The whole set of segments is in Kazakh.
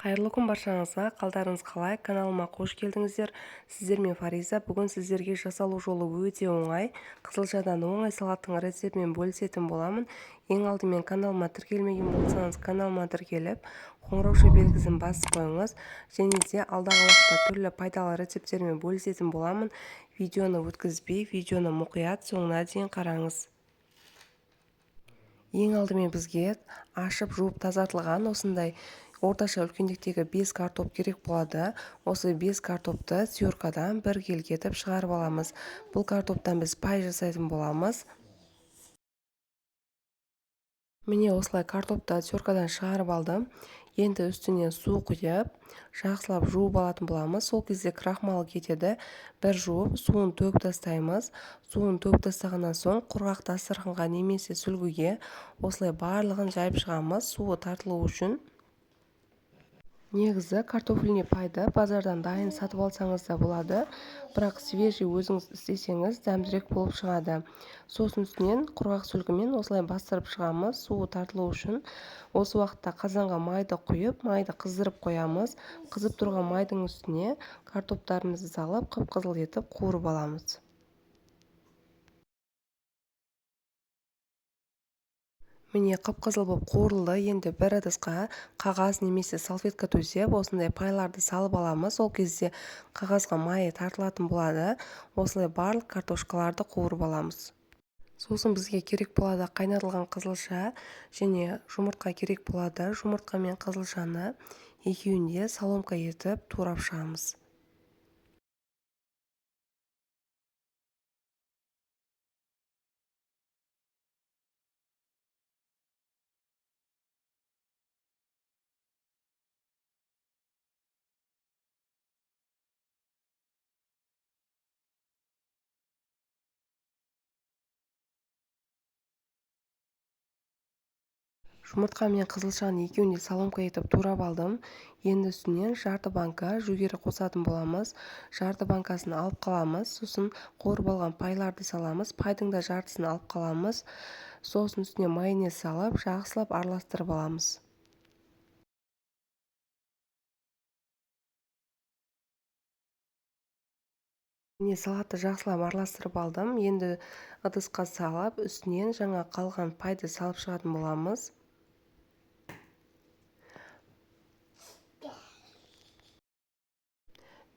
Қайырлы күн баршаңызға, қалдарыңыз қалай? Каналыма қош келдіңіздер. Сіздермен Фариза. Бүгін сіздерге жасалу жолы өте оңай. Қызылшадан оңай салаттың рецептімен бөлісетін боламын. Ең алдымен каналыма тіркелмеген болсаңыз, каналыма тіркеліп, қоңырауша белгісін басып қойыңыз. Және де алдағы уақытта түрлі пайдалы рецепттермен бөлісетін боламын. Видеоны өткізбей, видеоны мұқият соңына дейін қараңыз. Ең алдымен бізге ашып жуып тазартылған осындай орташа үлкендіктегі 5 картоп керек болады. Осы 5 картопты теркадан бір келі етіп шығарып аламыз. Бұл картоптан біз пай жасайтын боламыз. Міне осылай картопты теркадан шығарып алдым. Енді үстіне су құйып, жақсылап жуып алатын боламыз. Сол кезде крахмал кетеді. Бір жуып, суын төгіп тастаймыз. Суын төгіп тастағаннан соң құрғақ дастарханға немесе сүлгіге осылай барлығын жайып шығамыз, суы тартылу үшін. Негізі картофельный пайды базардан дайын сатып алсаңыз да болады, бірақ свежий өзіңіз істесеңіз дәмдірек болып шығады. Сосын үстінен құрғақ сүлгімен осылай бастырып шығамыз, суы тартылу үшін. Осы уақытта қазанға майды құйып, майды қыздырып қоямыз. Қызып тұрған майдың үстіне картоптарымызды салып, қып-қызыл етіп қуырып аламыз. Міне қып-қызыл болып қуырылды. Енді бір ыдысқа қағаз немесе салфетка төсеп, осындай пайларды салып аламыз. Сол кезде қағазға майы тартылатын болады. Осылай барлық картошкаларды қуырып аламыз. Сосын бізге керек болады қайнатылған қызылша және жұмыртқа керек болады. Жұмыртқа мен қызылшаны екеуін де соломка етіп турап шығамыз. Жұмыртқа мен қызылшаны екеуін де соломка етіп турап алдым. Енді үстінен жарты банка жүгері қосатын боламыз. Жарты банкасын алып қаламыз. Сосын қуырып алған пайларды саламыз. Пайдың да жартысын алып қаламыз. Сосын үстіне майонез салып, жақсылап араластырып аламыз. Міне салатты жақсылап араластырып алдым. Енді ыдысқа салып, үстінен жаңа қалған пайды салып шығатын боламыз.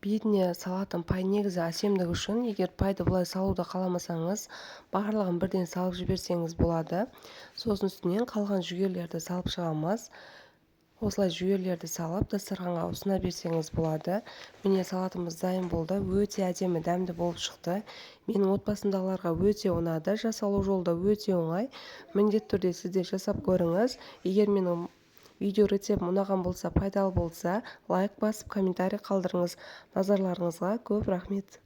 Бетіне салатын пай негізі әсемдік үшін. Егер пайды бұлай салуды қаламасаңыз, барлығын бірден салып жіберсеңіз болады. Сосын үстінен қалған жүгерлерді салып шығамыз. Осылай жүгерлерді салып, дастарханға ұсына берсеңіз болады. Міне салатымыз дайын болды. Өте әдемі, дәмді болып шықты. Менің отбасымдағыларға өте ұнады. Жасалу жолы да өте оңай. Міндетті түрде сіз де жасап көріңіз. Егер менің видео рецептім ұнаған болса, пайдалы болса, лайк басып, комментарий қалдырыңыз. Назарларыңызға көп рахмет.